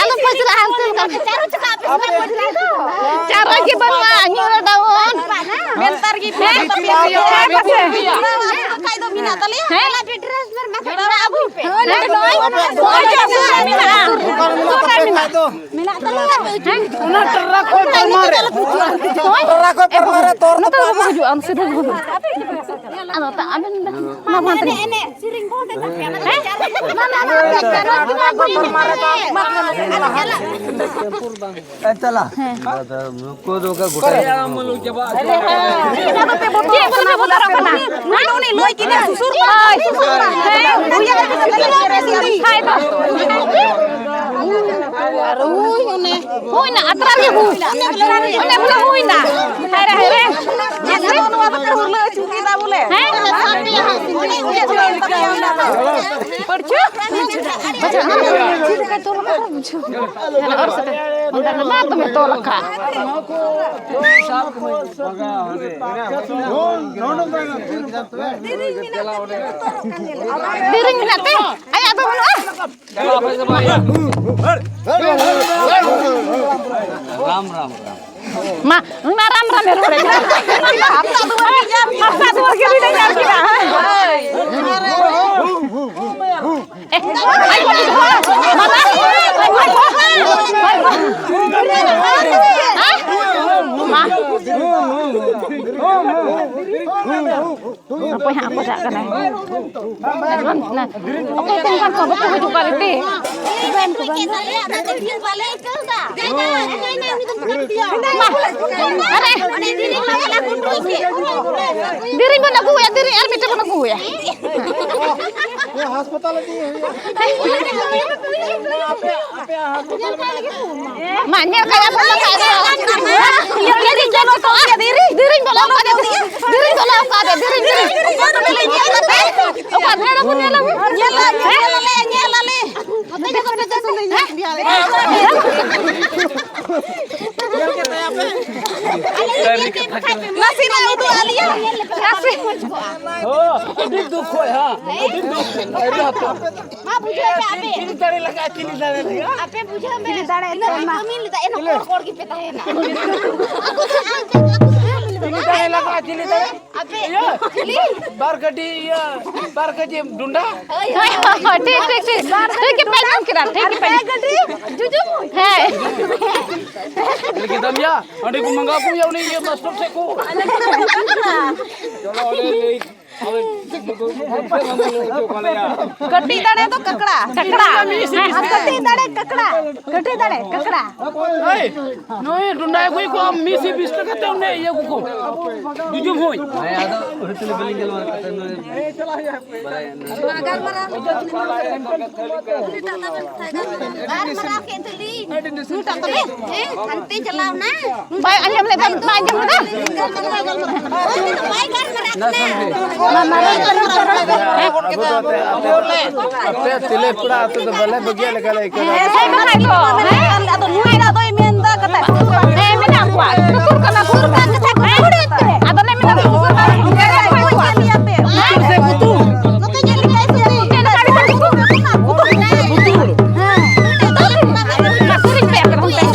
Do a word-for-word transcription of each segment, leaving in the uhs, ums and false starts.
ᱟᱞᱚ ᱯᱟᱹᱪᱨᱟᱜ ᱦᱟᱱᱛᱮ ᱱᱚᱝᱠᱟ᱾ ᱪᱟᱨᱚ ᱜᱮ ᱵᱟᱹᱱᱩᱜᱼᱟ, ᱧᱩᱨ ᱰᱟᱣᱩᱱ᱾ ᱢᱮᱱᱛᱟᱨ ᱜᱮ ᱯᱮ ᱦᱮᱸ, ᱯᱟᱥᱮ᱾ ᱵᱟᱠᱷᱟᱡ ᱫᱚ ᱢᱮᱱᱟᱜ ᱛᱟᱞᱮᱭᱟ᱾ ᱦᱮᱸ? ᱟᱹᱜᱩᱭ ᱯᱮ᱾ ᱦᱮᱸ, ᱱᱚᱜᱼᱚᱭ᱾ ᱢᱮᱱᱟᱜᱼᱟ᱾ ᱢᱮᱱᱟᱜ ᱛᱟᱞᱮᱭᱟ᱾ ᱚᱱᱟ ᱴᱚᱨᱟ ᱠᱷᱚᱱ ᱯᱟᱨᱢᱟ ᱨᱮ᱾ ᱴᱚᱨᱟ ᱠᱷᱚᱱ ᱯᱟᱨᱢᱟ ᱨᱮ ᱛᱚᱨ ᱱᱚᱛᱮ ᱫᱚ ᱵᱟᱠᱚ ᱦᱤᱡᱩᱜᱼᱟ, ᱥᱤᱫᱷᱟᱹ ᱜᱮ ᱦᱤᱡᱩᱜᱼᱟ᱾ ᱟᱫᱚ ᱛᱟ-, ᱟᱵᱮᱱ ᱫᱚ ᱚᱱᱟ ᱵᱟᱝ ᱛᱟᱦᱮᱱᱟ᱾ ᱦᱮᱸ? ᱵᱟᱝ, ᱵᱟᱝ, ᱵᱟᱝ, ᱵᱟᱝ, ᱵᱟᱝ, ᱵᱟᱝ, ᱵᱟᱝ, ᱵᱟᱝ, ᱵᱟᱝ, ᱵᱟᱝ, ᱵᱟᱝ, ᱵᱟᱝ, ᱵᱟᱝ, ᱵᱟᱝ, ᱵᱟᱝ, ᱵᱟᱝ, ᱵᱟᱝ, ᱪᱟᱞᱟᱜ᱾ ᱦᱮᱸ᱾ ᱟᱫᱚ ᱱᱩᱠᱩ ᱫᱚ ᱚᱠᱟ ᱜᱚᱴᱟ ᱜᱮ ᱵᱟᱝ᱾ ᱪᱮᱫ ᱵᱚᱞᱮ ᱯᱮ ᱵᱚᱛᱚᱨᱚᱜ ᱠᱟᱱᱟ? ᱦᱮᱸ? ᱩᱱᱤ ᱞᱟᱹᱭ ᱠᱮᱫᱟ ᱥᱩᱥᱩᱨ ᱵᱟᱝ᱾ ᱦᱳᱭ, ᱥᱩᱥᱩᱨ ᱵᱟᱝ᱾ ᱦᱮᱸ᱾ ᱦᱳᱭ, ᱚᱱᱮ᱾ ᱦᱩᱭᱱᱟ, ᱟᱛᱨᱟ ᱨᱮᱜᱮ ᱦᱩᱭ᱾ ᱚᱱᱮ ᱵᱚᱞᱮ ᱦᱩᱭᱱᱟ᱾ ᱦᱟᱭ ᱨᱮ, ᱦᱟᱭ ᱨᱮ᱾ ᱪᱮᱫ ᱫᱚ ᱱᱚᱣᱟ ᱫᱚᱯᱮ ᱦᱩᱨᱞᱟᱹ ᱦᱚᱪᱚ ᱠᱮᱫᱟ ᱵᱚᱞᱮ? ᱦᱮᱸ? ᱯᱟᱹᱲᱪᱷᱟᱹ? ᱟᱪᱪᱷᱟ, ᱚᱱᱟ ᱫᱚ ᱪᱮᱫ ᱞᱮᱠᱟ ᱛᱚᱞ ᱠᱟᱜ ᱠᱚ ᱵᱩᱡᱷᱟᱹᱣ? ᱚᱱᱟ ᱫᱚᱢᱮ ᱛᱚᱞ ᱟᱠᱟᱫ᱾ ᱫᱮᱨᱮᱧ ᱢᱮᱱᱟᱜ ᱛᱮ ᱟᱭᱟᱜ ᱫᱚ ᱵᱟᱹᱱᱩᱜᱼᱟ᱾ ᱨᱟᱢ, ᱨᱟᱢ, ᱨᱟᱢ᱾ ᱢᱟ, ᱢᱟ, ᱨᱟᱢ, ᱨᱟᱢ, ᱨᱚᱲ ᱮᱫᱟ᱾ ᱦᱟᱯᱛᱟ ᱫᱩᱣᱟᱹᱨ ᱜᱮ ᱧᱟᱢ ᱠᱮᱫᱟ᱾ ᱦᱮᱸ᱾ ᱚᱠᱚᱭ ᱦᱟᱸᱜ ᱠᱚ ᱪᱟᱜ ᱠᱟᱱᱟ? ᱚᱠᱚᱭ ᱠᱚ ᱚᱱᱠᱟᱱ ᱠᱚ ᱵᱟᱠᱚ ᱦᱤᱡᱩᱜ ᱠᱟᱱ ᱛᱮ? ᱫᱮᱨᱤᱧ ᱵᱚᱱ ᱟᱹᱜᱩᱭᱟ, ᱫᱮᱨᱤᱧ ᱟᱨ ᱢᱤᱫᱴᱮᱱ ᱵᱚᱱ ᱟᱹᱜᱩᱭᱟ᱾ ᱦᱟᱥᱯᱟᱛᱟᱞ ᱤᱫᱤ ᱦᱩᱭᱩᱜᱼᱟ᱾ ᱢᱟ, ᱧᱮᱞ ᱠᱟᱭᱟ ᱵᱚᱱ ᱵᱟᱠᱷᱟᱡ ᱫᱚ᱾ ᱫᱮᱨᱤᱧ ᱵᱚᱞᱚ ᱠᱟᱫᱮ, ᱫᱮᱨᱤᱧ ᱵᱚᱞᱚ ᱠᱟᱫᱮ, ᱫᱮᱨᱤᱧ, ᱫᱮᱨᱤᱧ ᱵᱚᱞᱚ ᱠᱟᱫᱮ, ᱫᱮᱨᱤᱧ, ᱫᱮᱨᱤᱧ᱾ ᱚᱠᱟ ᱫᱷᱟᱨᱮ ᱵᱚᱱ ᱧᱮᱞᱟ? ᱧᱮᱞ ᱟᱞᱮ, ᱧᱮᱞ ᱟᱞᱮ, ᱧᱮᱞ ᱟᱞᱮ᱾ ᱦᱮᱸ? ᱱᱟᱥᱮᱱᱟᱜ ᱩᱫᱩᱜ ᱟᱞᱮᱭᱟ᱾ ᱱᱟᱥᱮ᱾ ᱦᱳ, ᱟᱹᱰᱤ ᱫᱩᱠ ᱠᱷᱚᱡ, ᱦᱟᱸ᱾ ᱟᱹᱰᱤ ᱫᱩᱠ᱾ ᱢᱟ ᱵᱩᱡᱷᱟᱹᱣ ᱯᱮ ᱟᱯᱮ᱾ ᱪᱤᱞᱤ ᱫᱟᱲᱮ ᱞᱟᱜᱟᱜᱼᱟ, ᱪᱤᱞᱤ ᱫᱟᱲᱮ ᱞᱟᱜᱟᱜᱼᱟ? ᱟᱯᱮ ᱵᱩᱡᱷᱟᱹᱣ ᱢᱮ᱾ ᱪᱤᱞᱤ ᱫᱟᱲᱮ ᱛᱤᱱᱟᱹᱜ ᱯᱮ ᱞᱟᱜᱟᱜᱼᱟ? ᱠᱟᱹᱢᱤ ᱞᱮᱫᱟ, ᱮᱱ ᱦᱚᱲ ᱦᱚᱲ ᱜᱮᱯᱮ ᱛᱟᱦᱮᱱᱟ᱾ ᱪᱤᱞᱤ ᱫᱟᱲᱮ ᱞᱟᱜᱟᱜᱼᱟ, ᱪᱤᱞᱤ ᱫᱟᱲᱮ? ᱟᱯᱮ ᱤᱭᱟᱹ, ᱪᱤᱞᱤ? ᱵᱟᱨ ᱜᱟᱹᱰᱤ ᱤᱭᱟᱹ, ᱵᱟᱨ ᱠᱮᱡᱤ ᱰᱩᱸᱰᱟ᱾ ᱦᱳᱭ, ᱦᱳᱭ, ᱦᱳᱭ, ᱴᱷᱤᱠ, ᱴᱷᱤᱠ, ᱴᱷᱤᱠ᱾ ᱴᱷᱤᱠ ᱜᱮᱯᱮ ᱟᱸᱡᱚᱢ ᱠᱮᱫᱟ, ᱴᱷᱤᱠ ᱜᱮᱯᱮ ᱟᱸᱡᱚᱢ ᱠᱮᱫᱟ᱾ ᱦᱮᱸ᱾ ᱞᱟᱹᱭ ᱠᱮᱫᱟᱢ ᱭᱟ, ᱚᱸᱰᱮ ᱠᱚ ᱢᱟᱸᱜᱟᱣ ᱠᱚ ᱭᱟ ᱩᱱᱤ ᱤᱭᱟᱹ ᱢᱟᱥᱴᱟᱨ ᱴᱷᱮᱡ ᱠᱚ᱾ ᱪᱚᱞᱚ, ᱚᱸᱰᱮ ᱞᱟᱹᱭ, ᱟᱞᱮ ᱠᱟᱹᱴᱤᱡ ᱫᱟᱲᱮ ᱫᱚ ᱠᱟᱠᱲᱟ᱾ ᱠᱟᱠᱲᱟ᱾ ᱟᱨ ᱠᱟᱹᱴᱤᱡ ᱫᱟᱲᱮ ᱠᱟᱠᱲᱟ᱾ ᱠᱟᱹᱴᱤᱡ ᱫᱟᱲᱮ ᱠᱟᱠᱲᱟ᱾ ᱮᱭ, ᱱᱩᱭ ᱰᱩᱸᱰᱟ ᱜᱩᱭ ᱠᱚ ᱟᱢ ᱢᱤᱫ ᱥᱮ ᱵᱤᱥ ᱴᱟᱠᱟ ᱛᱮ ᱩᱱᱤ ᱤᱭᱟᱹ ᱠᱚ ᱠᱚ᱾ ᱡᱩᱡᱩᱢ ᱦᱩᱭ᱾ ᱦᱮᱸ, ᱟᱫᱚ ᱦᱳᱭᱛᱳ ᱵᱟᱹᱞᱤᱧ ᱜᱟᱞᱢᱟᱨᱟᱣ ᱠᱟᱛᱷᱟ ᱱᱩᱭ ᱵᱟᱲᱟᱭᱟ ᱱᱩᱭ᱾ ᱜᱟᱞᱢᱟᱨᱟᱣ ᱠᱮᱫ ᱫᱚᱞᱤᱧ᱾ ᱦᱮᱸ, ᱦᱟᱱᱛᱮ ᱪᱟᱞᱟᱣ ᱱᱟ᱾ ᱵᱟᱭ ᱟᱸᱡᱚᱢ ᱞᱮᱫᱟ, ᱵᱟᱭ ᱟᱸᱡᱚᱢ ᱞᱮᱫᱟ᱾ ᱵᱟᱭ ᱜᱟᱞᱢᱟᱨᱟᱣ ᱠᱟᱱᱟ᱾ ᱟᱯᱮ ᱛᱤᱞᱟᱹᱭ ᱠᱚᱲᱟ ᱟᱹᱛᱩ ᱫᱚ ᱵᱟᱞᱮ ᱵᱟᱹᱜᱤᱭᱟᱜ ᱞᱮᱠᱟ ᱞᱮ ᱟᱹᱭᱠᱟᱹᱣ ᱫᱟ᱾ ᱦᱮᱸ, ᱥᱮ ᱵᱟᱠᱷᱟᱡ ᱫᱚ᱾ ᱦᱮᱸ? ᱟᱫᱚ ᱱᱩᱭ ᱫᱚ ᱟᱫᱚᱭ ᱢᱮᱱ ᱫᱟ ᱠᱟᱛᱷᱟ᱾ ᱦᱮᱸ, ᱢᱮᱱᱟᱜ ᱠᱚᱣᱟ᱾ ᱥᱩᱨ ᱠᱟᱱᱟ, ᱥᱩᱨ ᱠᱟᱱ ᱠᱟᱛᱷᱟ ᱠᱚ ᱠᱩᱲᱤ ᱛᱮ᱾ ᱟᱫᱚ ᱞᱮ ᱢᱮᱱᱟ, ᱥᱩᱨ ᱠᱟᱱᱟ, ᱥᱩᱨ ᱠᱟᱱᱟ, ᱥᱩᱨ ᱠᱟᱱᱟ᱾ ᱵᱩᱛᱩᱨ ᱥᱮ ᱵᱩᱛᱩᱨ? ᱱᱚᱛᱮ ᱧᱮᱞ ᱞᱮᱠᱷᱟᱡ ᱥᱮ ᱵᱩᱛᱩᱨ᱾ ᱵᱩᱛᱩᱨ᱾ ᱦᱮᱸ᱾ ᱥᱩᱨᱤᱧ ᱯᱮ ᱟᱯᱮ ᱫᱚ᱾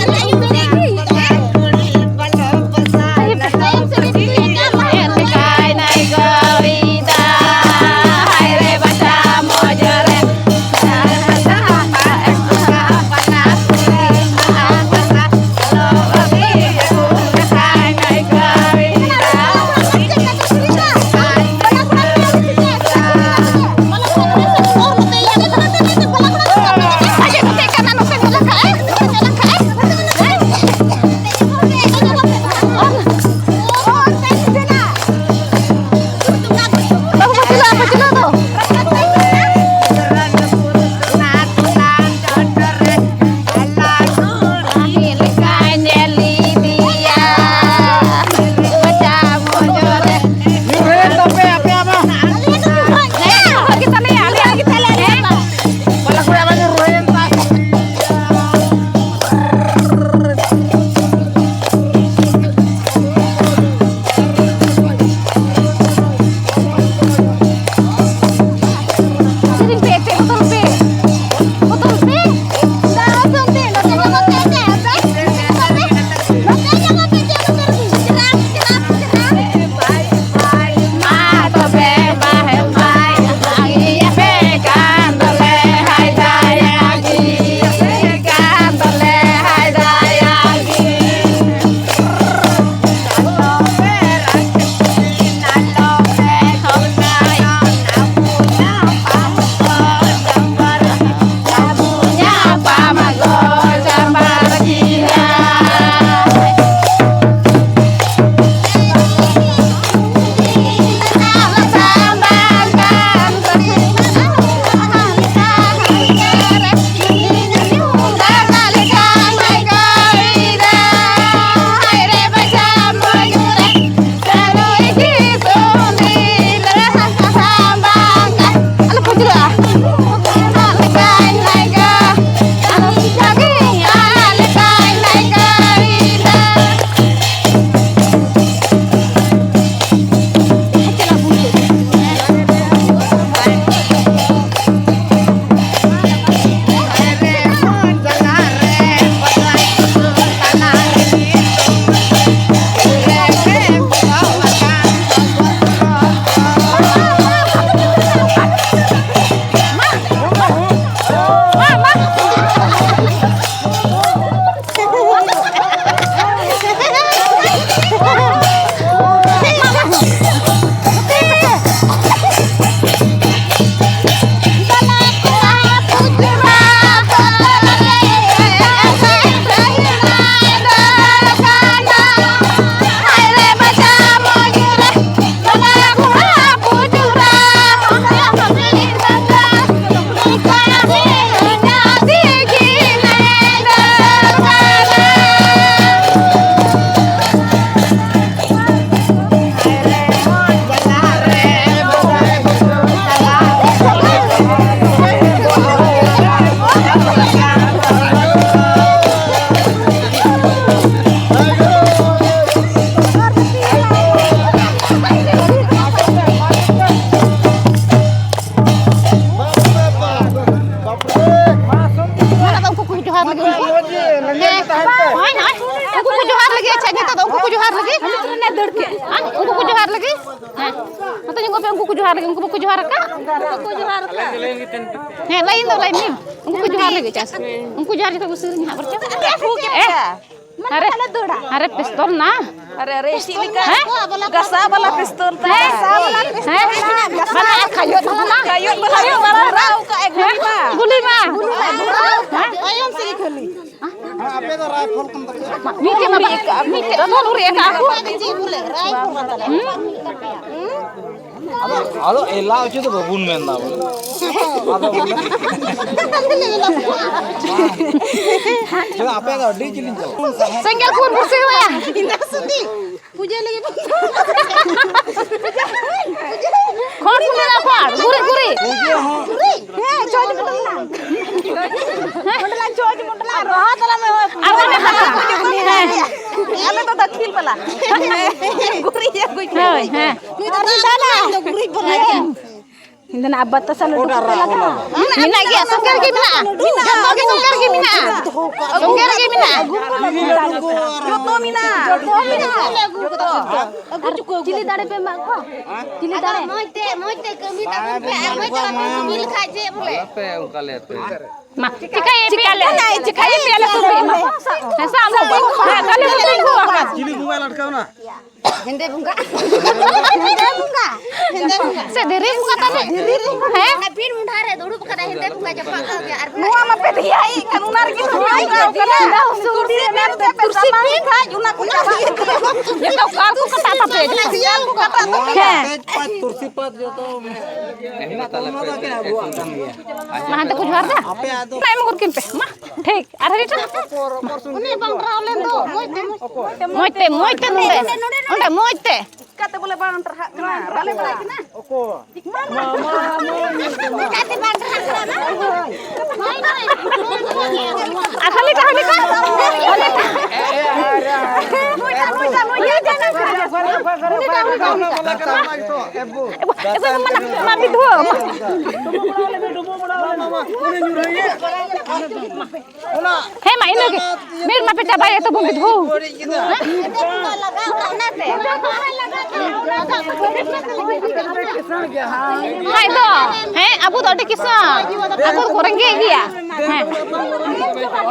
ᱢᱟ ᱫᱚ ᱩᱱᱠᱩ ᱠᱚ ᱡᱚᱦᱟᱨ ᱞᱟᱹᱜᱤᱫ, ᱩᱱᱠᱩ᱾ ᱦᱮᱸ, ᱦᱳᱭ, ᱦᱳᱭ᱾ ᱩᱱᱠᱩ ᱠᱚ ᱡᱚᱦᱟᱨ ᱞᱟᱹᱜᱤᱫ, ᱟᱪᱪᱷᱟ, ᱱᱤᱛᱚᱜ ᱫᱚ ᱩᱱᱠᱩ ᱠᱚ ᱡᱚᱦᱟᱨ ᱞᱟᱹᱜᱤᱫ᱾ ᱦᱮᱸ, ᱩᱱᱠᱩ ᱠᱚ ᱡᱚᱦᱟᱨ ᱞᱟᱹᱜᱤᱫ᱾ ᱦᱮᱸ, ᱱᱚᱛᱮ ᱧᱚᱜᱚᱜ ᱯᱮ, ᱩᱱᱠᱩ ᱠᱚ ᱡᱚᱦᱟᱨ ᱞᱟᱹᱜᱤᱫ, ᱩᱱᱠᱩ ᱵᱟᱠᱚ ᱡᱚᱦᱟᱨ ᱟᱠᱟᱫ᱾ ᱦᱮᱸ, ᱞᱟᱭᱤᱱ ᱫᱚ ᱞᱟᱭᱤᱱ ᱢᱮ᱾ ᱩᱱᱠᱩ ᱠᱚ ᱡᱚᱦᱟᱨ ᱞᱟᱹᱜᱤᱫ, ᱪᱟᱥ᱾ ᱩᱱᱠᱩ ᱡᱚᱦᱟᱨ ᱡᱚᱛᱚ ᱠᱚ ᱥᱮᱨᱮᱧ ᱦᱟᱸᱜ ᱵᱚᱨᱪᱚᱝ᱾ ᱟᱨᱮ, ᱟᱨᱮ ᱯᱤᱥᱛᱚᱞ ᱱᱟ᱾ ᱟᱨᱮ, ᱟᱨᱮ, ᱪᱮᱫ ᱞᱮᱠᱟ? ᱦᱮᱸ? ᱜᱟᱥᱟ ᱵᱟᱞᱟ ᱯᱤᱥᱛᱚᱞ ᱛᱟᱭ᱾ ᱦᱮᱸ? ᱵᱟᱱᱟ ᱠᱷᱟᱭᱚ ᱛᱟᱞᱟ ᱱᱟ᱾ ᱠᱷᱟᱭᱚ ᱵᱟᱞᱟ ᱨᱟᱣ ᱠᱟᱜ ᱮ ᱜᱩᱞᱤ ᱢᱟ᱾ ᱜᱩᱞᱤ ᱢᱟ᱾ ᱦᱮᱸ? ᱛᱟᱭᱚᱢ ᱥᱮᱫ ᱠᱷᱟᱹᱞᱤ᱾ ᱢᱤᱫᱴᱮᱱ ᱢᱟ ᱵᱟᱝ, ᱢᱤᱫᱴᱮᱱ ᱫᱚ ᱱᱩᱨᱤ ᱟᱠᱟᱫ ᱠᱚ᱾ ᱟᱫᱚ, ᱟᱫᱚ ᱮᱞᱟ ᱦᱚᱪᱚ ᱫᱚ ᱵᱟᱵᱚᱱ ᱢᱮᱱᱫᱟ ᱵᱚᱞᱮ᱾ ᱟᱫᱚ ᱵᱚᱞᱮ᱾ ᱪᱮᱫᱟᱜ ᱟᱯᱮ ᱫᱚ ᱟᱹᱰᱤ ᱡᱤᱞᱤᱧ ᱪᱟᱞᱟᱜᱼᱟ? ᱥᱮᱸᱜᱮᱞ ᱠᱚ ᱵᱚᱱ ᱵᱩᱨᱥᱤ ᱦᱚᱭᱟ᱾ ᱯᱩᱡᱟᱹ ᱞᱟᱹᱜᱤᱫ ᱵᱚᱱ ᱠᱷᱚᱲ ᱠᱚ ᱢᱮᱱᱟ, ᱠᱷᱚᱲ, ᱜᱩᱨᱤᱡ, ᱜᱩᱨᱤᱡ᱾ ᱯᱩᱡᱟᱹ ᱦᱚᱸ᱾ ᱦᱮᱸ, ᱪᱷᱚᱡ ᱢᱚᱰᱚᱞᱟ᱾ ᱢᱚᱰᱚᱞᱟ, ᱪᱷᱚᱡ ᱢᱚᱰᱚᱞᱟ, ᱨᱚᱦᱟ ᱛᱟᱞᱟ ᱢᱮ, ᱦᱳᱭ᱾ ᱟᱨ ᱚᱱᱮ ᱦᱟᱥᱟ᱾ ᱦᱮᱸ᱾ ᱟᱞᱮ ᱫᱚ ᱫᱟᱹᱠᱷᱤᱞ ᱵᱟᱞᱟ᱾ ᱜᱩᱨᱤᱡ ᱟᱹᱜᱩᱭ ᱯᱮ᱾ ᱦᱳᱭ, ᱦᱮᱸ᱾ ᱱᱩᱭ ᱫᱚ ᱫᱟᱹᱠᱷᱤᱞ ᱵᱟᱞᱟ᱾ ᱤᱧ ᱫᱚ ᱱᱟᱜ ᱟᱵᱟ ᱛᱟᱥᱟ ᱞᱟᱹᱰᱩ ᱠᱚᱯᱮ ᱞᱟᱜᱟᱜᱼᱟ? ᱢᱮᱱᱟᱜ ᱜᱮᱭᱟ, ᱥᱚᱝᱠᱮ ᱨᱮᱜᱮ ᱢᱮᱱᱟᱜᱼᱟ᱾ ᱡᱚᱛᱚ ᱜᱮ ᱥᱚᱝᱠᱮ ᱨᱮᱜᱮ ᱢᱮᱱᱟᱜᱼᱟ᱾ ᱥᱚᱝᱠᱮ ᱨᱮᱜᱮ ᱢᱮᱱᱟᱜᱼᱟ᱾ ᱡᱚᱛᱚ ᱢᱮᱱᱟᱜᱼᱟ᱾ ᱡᱚᱛᱚ ᱢᱮᱱᱟᱜᱼᱟ᱾ ᱟᱨ ᱪᱤᱞᱤ ᱫᱟᱲᱮ ᱯᱮ ᱮᱢᱟᱜ ᱠᱚᱣᱟ? ᱪᱤᱞᱤ ᱫᱟᱲᱮ? ᱢᱚᱡᱽ ᱛᱮ, ᱢᱚᱡᱽ ᱛᱮ ᱠᱟᱹᱢᱤ ᱛᱟᱵᱚᱱ ᱯᱮ ᱟᱨ ᱢᱚᱡᱽ ᱛᱮ ᱵᱟᱵᱚᱱ ᱠᱟᱹᱢᱤ ᱞᱮᱠᱷᱟᱡ ᱪᱮᱫ ᱵᱚᱞᱮ? ᱟᱯᱮ ᱚᱱᱠᱟ ᱞᱮ ᱟᱯᱮ᱾ ᱢᱟ, ᱪᱤᱠᱟᱹᱭᱮ ᱯᱮᱭᱟ ᱞᱮ? ᱪᱤᱠᱟᱹᱭᱮ ᱯᱮᱭᱟ ᱞᱮ ᱛᱚᱵᱮ? ᱦᱮᱸ, ᱥᱟᱵ ᱢᱮ᱾ ᱦᱮᱸ, ᱠᱷᱟᱹᱞᱤ ᱢᱤᱫᱴᱮᱱ ᱠᱚ ᱟᱠᱟᱫ᱾ ᱪᱤᱞᱤ ᱵᱚᱸᱜᱟᱭ ᱞᱟᱴᱠᱟᱣᱱᱟ? ᱦᱮᱸᱫᱮ ᱵᱚᱸᱜᱟ᱾ ᱦᱮᱸᱫᱮ ᱵᱚᱸᱜᱟ᱾ ᱦᱮᱸᱫᱮ ᱵᱚᱸᱜᱟ᱾ ᱥᱮ ᱫᱷᱤᱨᱤ ᱵᱚᱸᱜᱟ ᱛᱟᱞᱮ? ᱫᱷᱤᱨᱤ ᱵᱚᱸᱜᱟ᱾ ᱦᱮᱸ? ᱚᱱᱟ ᱵᱤᱨ ᱢᱩᱸᱰᱷᱟ ᱨᱮ ᱫᱩᱲᱩᱵ ᱠᱟᱱᱟᱭ, ᱦᱮᱸᱫᱮ ᱵᱚᱸᱜᱟ ᱡᱟᱯᱟᱜ ᱠᱟᱜ ᱜᱮᱭᱟ᱾ ᱟᱨ ᱱᱚᱣᱟ ᱢᱟ ᱯᱮ ᱫᱮᱭᱟᱭᱮᱫ ᱠᱟᱱ, ᱚᱱᱟ ᱨᱮᱜᱮ ᱛᱚ ᱦᱩᱭᱩᱜ ᱠᱟᱱᱟ᱾ ᱛᱩᱨᱥᱤ ᱢᱮᱱᱛᱮ ᱯᱮ ᱥᱟᱢᱟᱝ ᱠᱷᱟᱡ, ᱚᱱᱟ ᱠᱚ ᱪᱟᱵᱟᱜ ᱠᱟᱱᱟ᱾ ᱡᱚᱛᱚ ᱠᱟᱞ ᱠᱚ ᱠᱟᱴᱟᱜ ᱛᱟᱯᱮ᱾ ᱦᱮᱸ᱾ ᱯᱟᱸᱪ ᱯᱟᱸᱪ ᱛᱩᱨᱥᱤ ᱯᱟᱛ ᱡᱚᱛᱚ ᱢᱮᱱᱟᱜ ᱛᱟᱵᱚᱱᱟ, ᱚᱱᱟ ᱫᱚ ᱟᱹᱠᱤᱱ ᱟᱵᱚᱣᱟᱜ ᱠᱟᱱ ᱜᱮᱭᱟ᱾ ᱢᱟ ᱦᱟᱱᱛᱮ ᱠᱚ ᱡᱚᱦᱟᱨ ᱫᱟ᱾ ᱟᱯᱮ ᱟᱫᱚ ᱢᱟ ᱮᱢ ᱜᱚᱫ ᱠᱤᱱ ᱯᱮ᱾ ᱢᱟ, ᱴᱷᱤᱠ᱾ ᱟᱨ ᱦᱟᱹᱱᱤ ᱴᱷᱮᱱ᱾ ᱩᱱᱤ ᱵᱟᱝ ᱨᱟᱣ ᱞᱮᱱ ᱫᱚ, ᱢᱚᱡᱽ ᱛᱮ, ᱢᱚᱡᱽ ᱛᱮ᱾ ᱢᱚᱡᱽ ᱛᱮ, ᱢᱚᱡᱽ ᱛᱮ ᱱᱚᱰᱮ᱾ ᱱᱚᱰᱮ, ᱢᱚᱡᱽ ᱛᱮ᱾ ᱪᱤᱠᱟᱹᱛᱮ ᱵᱚᱞᱮ ᱵᱟᱝ ᱴᱟᱨᱦᱟᱜ ᱠᱟᱱᱟ? ᱵᱟᱞᱮ ᱵᱟᱲᱟᱭ ᱠᱟᱱᱟ᱾ ᱚᱠᱚᱭ? ᱢᱟ, ᱢᱟ, ᱢᱟ, ᱢᱟ, ᱢᱟ᱾ ᱪᱤᱠᱟᱹᱛᱮ ᱵᱟᱝ ᱴᱟᱨᱦᱟᱜ ᱠᱟᱱᱟ? ᱟᱨ ᱦᱟᱹᱱᱤ ᱴᱷᱮᱱ, ᱦᱟᱹᱱᱤ ᱴᱷᱮᱱ᱾ ᱢᱚᱡᱽ ᱛᱮ, ᱢᱚᱡᱽ ᱛᱮ, ᱢᱚᱡᱽ ᱛᱮ᱾ ᱮ ᱵᱟ, ᱮ ᱵᱟ, ᱢᱟ, ᱢᱟ, ᱢᱤᱫ ᱫᱷᱟᱣ, ᱢᱟ᱾ ᱦᱮᱸ, ᱢᱟ, ᱤᱱᱟᱹᱜᱮ᱾ ᱢᱤᱫ ᱢᱟ ᱯᱮ ᱪᱟᱵᱟᱭᱟ ᱛᱚ, ᱵᱚᱱ ᱢᱤᱫ ᱫᱷᱟᱣ᱾ ᱠᱷᱟᱡ ᱫᱚ, ᱦᱮᱸ, ᱟᱵᱚ ᱫᱚ ᱟᱹᱰᱤ ᱠᱤᱥᱟᱹᱬ, ᱟᱵᱚ ᱫᱚᱠᱚ ᱨᱮᱸᱜᱮᱡ ᱜᱮᱭᱟ᱾ ᱦᱮᱸ᱾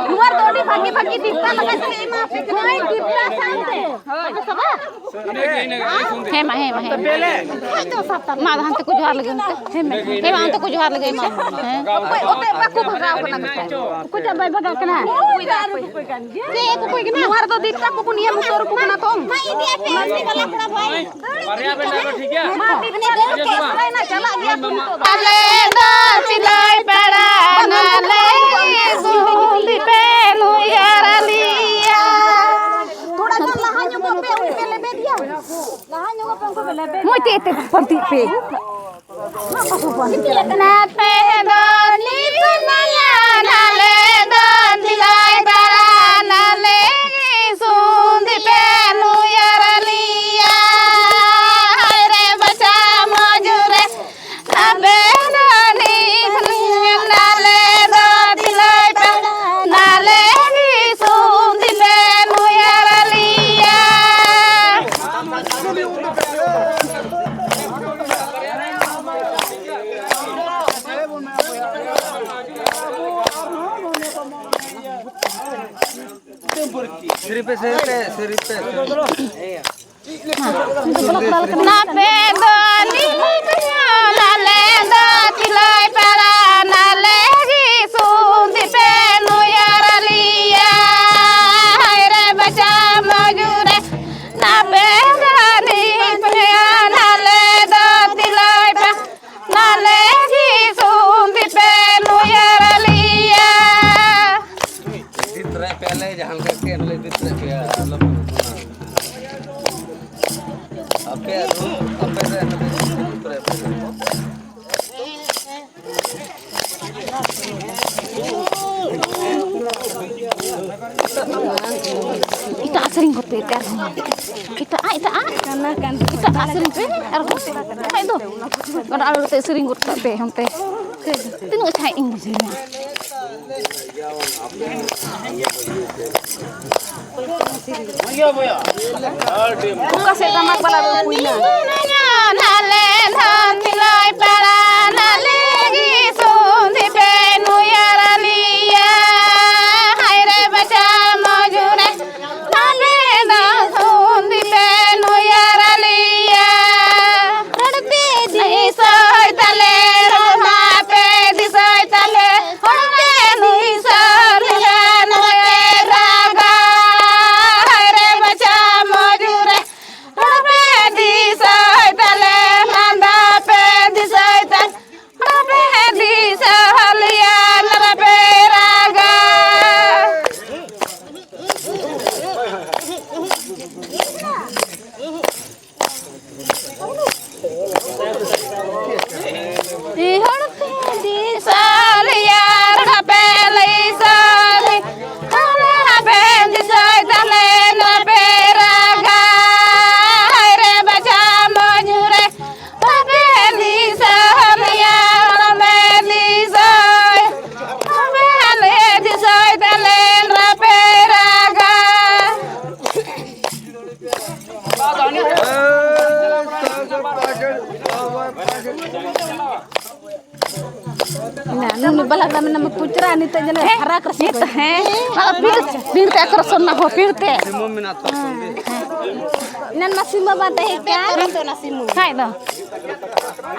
ᱱᱚᱣᱟ ᱨᱮᱫᱚ ᱟᱹᱰᱤ ᱵᱷᱟᱹᱜᱤ ᱵᱷᱟᱹᱜᱤ ᱫᱤᱯᱠᱟ ᱞᱟᱜᱟᱣ ᱠᱟᱛᱮ ᱮᱢᱟ ᱯᱮ ᱠᱟᱱᱟ᱾ ᱦᱳᱭ, ᱫᱤᱯᱠᱟ ᱥᱟᱶᱛᱮ᱾ ᱦᱮᱸ ᱢᱟ, ᱦᱮᱸ ᱢᱟ, ᱦᱮᱸ ᱢᱟ᱾ ᱢᱟ, ᱟᱫᱚ ᱦᱟᱱᱛᱮ ᱠᱚ ᱡᱚᱦᱟᱨ ᱞᱟᱹᱜᱤᱫ ᱚᱱᱛᱮ᱾ ᱦᱮᱸ ᱢᱟ, ᱦᱮᱸ ᱢᱟ, ᱚᱱᱛᱮ ᱠᱚ ᱡᱚᱦᱟᱨ ᱞᱟᱹᱜᱤᱫ ᱚᱱᱛᱮ᱾ ᱦᱮᱸ᱾ ᱚᱠᱚᱭ, ᱚᱠᱚᱭ, ᱚᱠᱚᱭ ᱠᱚ ᱵᱷᱟᱜᱟᱣ ᱠᱟᱱᱟ ᱢᱤᱫᱴᱮᱱ? ᱚᱠᱚᱭᱴᱟᱜ ᱵᱟᱭ ᱵᱷᱟᱜᱟᱜ ᱠᱟᱱᱟ? ᱪᱮᱫ ᱠᱚ ᱚᱠᱚᱭ ᱠᱟᱱᱟ? ᱱᱚᱣᱟ ᱨᱮᱫᱚ ᱫᱤᱯᱠᱟ ᱠᱚᱵᱚᱱ ᱤᱭᱟᱹ ᱢᱩᱥᱟᱹᱨ ᱠᱚ ᱠᱟᱱᱟ ᱛᱚ᱾ ᱢᱟ, ᱤᱫᱤᱭᱟ ᱯᱮ, ᱟᱹᱥᱤ ᱵᱟᱞᱟ ᱠᱚᱲᱟ ᱵᱷᱟᱭ᱾ ᱵᱟᱨᱭᱟ ᱵᱮᱱ ᱫᱟᱜᱟ, ᱴᱷᱤᱠ ᱜᱮᱭᱟ? ᱢᱟ, ᱫᱤᱯᱠᱟ ᱨᱮ ᱪᱟᱞᱟᱜ ᱜᱮᱭᱟ ᱠᱚ ᱱᱤᱛᱚᱜ ᱫᱚ᱾ ᱟᱞᱮ ᱫᱚ ᱥᱤᱞᱟᱹᱭ ᱯᱟᱲᱟ ᱱᱟᱞᱮ, ᱥᱩᱱᱫᱤ ᱯᱮ ᱱᱩᱭᱟᱨ ᱟᱞᱤᱭᱟ᱾ ᱛᱷᱚᱲᱟ ᱜᱟᱱ ᱞᱟᱦᱟ ᱧᱚᱜᱚᱜ ᱯᱮ, ᱩᱱᱤ ᱯᱮ ᱞᱮᱵᱮᱫ ᱮᱭᱟ᱾ ᱞᱟᱦᱟ ᱧᱚᱜᱚᱜ ᱯᱮ, ᱩᱱᱠᱩ ᱯᱮ ᱞᱮᱵᱮᱫ ᱮᱭᱟ᱾ ᱢᱚᱡᱽ ᱛᱮ, ᱛᱮ ᱯᱟᱱᱛᱤ ᱯᱮ᱾ ᱱᱟᱯᱮ ᱫᱚ ᱱᱤᱨᱢᱟᱭᱟ, ᱱᱟᱞᱮ ᱫᱚ ᱥᱤᱞᱟᱹᱭ ᱯᱟᱲᱟ ᱱᱟᱞᱮ, ᱥᱩᱱᱫᱤ ᱯᱮ ᱱᱩᱭᱟᱨ ᱟᱞᱤᱭᱟ᱾ ᱦᱟᱭ ᱨᱮ ᱵᱟᱪᱟ ᱢᱚᱡᱩᱨᱮ, ᱱᱟᱯᱮ ᱫᱚ ᱱᱤᱨᱢᱟᱭᱟ, ᱱᱟᱞᱮ ᱫᱚ ᱥᱤᱞᱟᱹᱭ ᱯᱟᱲᱟ ᱱᱟᱞᱮ, ᱥᱩᱱᱫᱤ ᱯᱮ ᱱᱩᱭᱟᱨ ᱟᱞᱤᱭᱟ᱾ ᱥᱤᱨᱤᱯᱮ, ᱥᱤᱨᱤᱯᱮ, ᱥᱤᱨᱤᱯᱮ᱾ ᱱᱟᱯᱮ ᱫᱚ ᱱᱤᱨᱢᱟᱭᱟ, ᱱᱟᱞᱮ ᱫᱚ ᱥᱤᱞᱟᱹᱭ ᱯᱟᱲᱟ ᱱᱟᱞᱮ, ᱥᱩᱱᱫᱤ ᱯᱮ ᱱᱩᱭᱟᱨ ᱟᱞᱤᱭᱟ᱾ ᱦᱟᱭ ᱨᱮ ᱵᱟᱪᱟ ᱢᱚᱡᱩᱨᱮ, ᱱᱟᱯᱮ ᱫᱚ ᱱᱤᱨᱢᱟᱭᱟ, ᱱᱟᱞᱮ ᱫᱚ ᱥᱤᱞᱟᱹᱭ ᱯᱟᱲᱟ ᱱᱟᱞᱮ, ᱥᱩᱱᱫᱤ ᱯᱮ ᱱᱩᱭᱟᱨ ᱟᱞᱤᱭᱟ᱾ ᱤᱫᱤ ᱛᱚᱨᱟᱭ ᱯᱮ, ᱟᱞᱮ ᱡᱟᱦᱟᱸ ᱞᱮᱠᱟ ᱠᱟᱛᱮ ᱟᱞᱮ ᱤᱫᱤ ᱛᱚᱨᱟᱭ ᱯᱮᱭᱟ, ᱟᱞᱚ ᱯᱮ ᱩᱱᱟᱹᱜ᱾ ᱟᱯᱮ ᱟᱹᱛᱩ, ᱟᱯᱮ ᱨᱮ ᱤᱫᱤ ᱛᱚᱨᱟᱭ ᱯᱮ᱾ ᱮᱴᱟᱜ ᱥᱮᱨᱮᱧ ᱠᱚᱯᱮ, ᱮᱴᱟᱜ, ᱮᱴᱟᱜ, ᱮᱴᱟᱜ᱾ ᱮᱴᱟᱜ ᱥᱮᱨᱮᱧ ᱯᱮ ᱟᱨ ᱠᱷᱟᱡ ᱫᱚ ᱚᱱᱟ ᱟᱲᱟᱝ ᱛᱮ ᱥᱮᱨᱮᱧ ᱜᱚᱫ ᱠᱟᱜ ᱯᱮ ᱚᱱᱛᱮ᱾ ᱛᱤᱱᱟᱹᱜ ᱪᱷᱟᱭ ᱤᱧ ᱵᱩᱡᱷᱟᱹᱣ ᱧᱟᱢᱟ᱾ ᱚᱠᱟ ᱥᱮᱫ ᱴᱟᱢᱟᱠ ᱵᱟᱞᱟ ᱫᱚ ᱦᱩᱭᱱᱟ? ᱱᱟᱞᱮ ᱫᱷᱟᱱ ᱛᱤᱞᱟᱹᱭ ᱯᱟᱲᱟ ᱱᱟᱞᱮ ᱜᱮ ᱥᱩᱱᱫᱤ ᱯᱮ ᱱᱩᱭᱟᱨ ᱟᱞᱤᱭᱟ᱾ ᱦᱟᱭ ᱨᱮ ᱵᱟᱪᱟ ᱢᱚᱡᱩᱨᱮ ᱱᱟᱞᱮ ᱫᱷᱟᱱ ᱥᱩᱱᱫᱤ ᱯᱮ ᱱᱩᱭᱟᱨ ᱟᱞᱤᱭᱟ᱾ ᱨᱚᱲ ᱯᱮ ᱫᱤᱥᱟᱹᱭ ᱛᱟᱞᱮ, ᱨᱚᱲ ᱯᱮ ᱫᱤᱥᱟᱹᱭ ᱛᱟᱞᱮ, ᱦᱚᱲ ᱯᱮ ᱫᱤᱥᱟᱹᱭ ᱛᱟᱞᱮ, ᱱᱚᱰᱮ ᱨᱟᱜᱟ, ᱦᱟᱭ ᱨᱮ ᱵᱟᱪᱟ ᱢᱚᱡᱩᱨᱮ᱾ ᱦᱚᱲ ᱯᱮ ᱫᱤᱥᱟᱹᱭ ᱛᱟᱞᱮ, ᱞᱟᱸᱫᱟ ᱯᱮ ᱫᱤᱥᱟᱹᱭ ᱛᱟᱞᱮ, ᱦᱚᱲ ᱯᱮ ᱫᱤᱥᱟᱹ ᱞᱮᱭᱟ, ᱞᱟᱸᱫᱟ ᱯᱮ ᱨᱟᱜᱟ᱾ ᱦᱚᱲ ᱯᱮ ᱫᱤᱥᱟᱹ ᱞᱮᱭᱟ, ᱨᱟᱜᱟ ᱯᱮ ᱞᱟᱹᱭ ᱥᱟᱹᱨᱤ᱾ ᱛᱟᱦᱞᱮ ᱦᱟᱯᱮ ᱫᱤᱥᱟᱹᱭ ᱛᱟᱦᱞᱮ ᱱᱚᱣᱟ ᱯᱮ ᱨᱟᱜᱟ᱾ ᱦᱟᱭ ᱨᱮ ᱵᱟᱪᱷᱟ ᱢᱚᱧᱩ ᱨᱮ, ᱦᱟᱯᱮ ᱫᱤᱥᱟᱹ ᱞᱮᱭᱟ, ᱦᱟᱲᱟᱢᱮ ᱫᱤᱥᱟᱹᱭ᱾ ᱦᱟᱯᱮ ᱟᱞᱮ ᱫᱤᱥᱟᱹᱭ ᱛᱟᱦᱞᱮ ᱱᱚᱣᱟ ᱯᱮ ᱨᱟᱜᱟ᱾ ᱱᱩᱱᱩ ᱵᱟᱞᱟ ᱠᱟᱱᱟ ᱢᱮᱱᱟ ᱯᱩᱪᱨᱟ ᱱᱤᱛᱚᱜ ᱡᱮᱱᱚ ᱦᱮᱸ, ᱯᱷᱟᱨᱟᱠ ᱨᱮ ᱱᱤᱛ ᱦᱮᱸ, ᱵᱟᱝ, ᱯᱤᱲ, ᱯᱤᱲ ᱛᱮ ᱟᱠᱨᱚᱥᱚᱱ ᱱᱟ ᱦᱚ, ᱯᱤᱲ ᱛᱮ᱾ ᱮᱱᱟᱱ ᱢᱟ ᱥᱤᱢᱟᱹ ᱵᱟᱝ ᱛᱟᱦᱮᱸ ᱠᱟᱱ᱾ ᱠᱷᱟᱡ ᱫᱚ᱾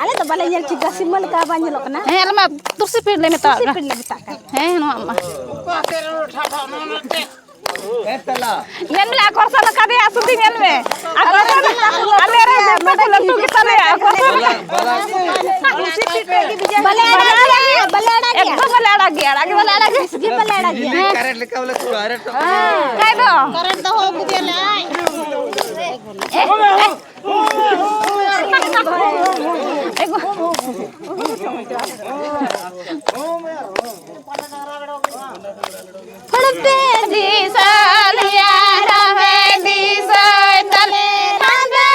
ᱟᱞᱮ ᱫᱚ ᱵᱟᱞᱮ ᱧᱮᱞ ᱴᱷᱤᱠᱟ, ᱥᱤᱢᱟᱹ ᱞᱮᱠᱟ ᱵᱟᱝ ᱧᱮᱞᱚᱜ ᱠᱟᱱᱟ᱾ ᱦᱮᱸ, ᱟᱞᱮ ᱢᱟ ᱛᱩᱨᱥᱤ ᱯᱤᱲ ᱞᱮ ᱢᱮᱛᱟᱜ ᱛᱩᱨᱥᱤ ᱠᱟᱱ᱾ ᱯᱤᱲ ᱞᱮ ᱢᱮᱛᱟᱜ ᱠᱟᱱ᱾ ᱦᱮᱸ, ᱱᱚᱣᱟ ᱢᱟ᱾ ᱧᱮᱞ ᱢᱮ, ᱟᱠᱚᱨᱥᱚᱱ ᱟᱠᱟᱫᱮᱭᱟ ᱥᱩᱫᱷᱤ, ᱧᱮᱞ ᱢᱮ᱾ ᱟᱠᱚᱨᱥᱚᱱ, ᱟᱞᱮ ᱨᱮ ᱡᱚᱛᱚ ᱠᱚ ᱞᱟᱹᱴᱩ ᱜᱮᱛᱟ ᱞᱮᱭᱟ, ᱟᱠᱚᱨᱥᱚᱱ᱾ ᱵᱟᱞᱮ ᱟᱲᱟᱜ ᱜᱮᱭᱟ, ᱵᱟᱞᱮ ᱟᱲᱟᱜ ᱜᱮᱭᱟ᱾ ᱮᱠᱫᱚᱢ ᱵᱟᱞᱮ ᱟᱲᱟᱜ ᱜᱮᱭᱟ, ᱟᱲᱟᱜ ᱜᱮ ᱵᱟᱞᱮ ᱟᱲᱟᱜ ᱜᱮᱭᱟ᱾ ᱵᱤᱡᱽᱞᱤ ᱠᱟᱨᱮᱱᱴ ᱞᱮᱠᱟ ᱵᱚᱞᱮ ᱠᱚ ᱟᱨᱮ ᱴᱚ-᱾ ᱠᱷᱟᱡ ᱫᱚ᱾ ᱠᱟᱨᱮᱱᱴ ᱫᱚ ᱦᱚᱸ ᱵᱩᱡᱷᱟᱹᱣ ᱞᱮ ᱟᱭ᱾ ᱦᱚᱲ ᱯᱮ ᱫᱤᱥᱟᱹ ᱞᱮᱭᱟ, ᱦᱚᱲ ᱯᱮ ᱫᱤᱥᱟᱹᱭ ᱛᱟᱞᱮ, ᱞᱟᱸᱫᱟ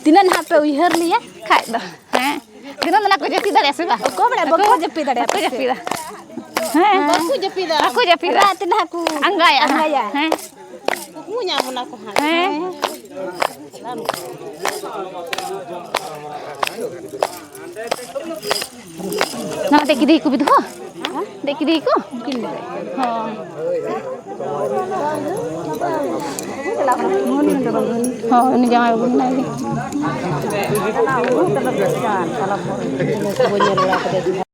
ᱛᱤᱱᱟᱹᱜ ᱱᱟᱦᱟᱜ ᱯᱮ ᱩᱭᱦᱟᱹᱨ ᱞᱮᱭᱟ ᱠᱷᱟᱡ ᱫᱚ᱾ ᱦᱮᱸ, ᱛᱤᱱᱟᱹᱜ ᱫᱚ ᱱᱟᱦᱟᱜ ᱠᱚ ᱡᱟᱹᱯᱤᱫ ᱫᱟᱲᱮᱭᱟᱜᱼᱟ ᱥᱮ ᱵᱟᱝ? ᱚᱠᱚᱭ ᱵᱟᱲᱟᱭ, ᱵᱟᱠᱚ ᱡᱟᱹᱯᱤᱫ ᱫᱟᱲᱮᱭᱟᱜᱼᱟ ᱵᱟᱠᱚ ᱯᱟᱥᱮᱡ᱾ ᱡᱟᱹᱯᱤᱫᱟ᱾ ᱦᱮᱸ᱾ ᱵᱟᱠᱚ ᱡᱟᱹᱯᱤᱫᱟ᱾ ᱵᱟᱠᱚ ᱡᱟᱹᱯᱤᱫᱟ᱾ ᱨᱟᱛ ᱱᱟᱦᱟᱜ ᱠᱚ ᱟᱸᱜᱟᱭᱟ ᱦᱟᱸᱜ᱾ ᱟᱸᱜᱟᱭᱟ᱾ ᱦᱮᱸ᱾ ᱠᱩᱠᱢᱩ ᱧᱟᱢ ᱵᱚᱱᱟ ᱠᱚ ᱦᱟᱸᱜ᱾ ᱦᱮᱸ᱾ ᱱᱚᱣᱟ ᱫᱮᱠᱷᱤ ᱫᱮᱠᱷᱤ ᱠᱚ ᱵᱤᱫᱷᱩ᱾ ᱫᱮᱠᱷᱤ ᱫᱮᱠᱷᱤ ᱠᱚ᱾ ᱦᱚᱸ᱾ ᱦᱚᱸ, ᱩᱱᱤ ᱡᱟᱶᱟᱭ ᱵᱟᱹᱵᱩ ᱢᱮᱱᱟᱭ ᱜᱮ᱾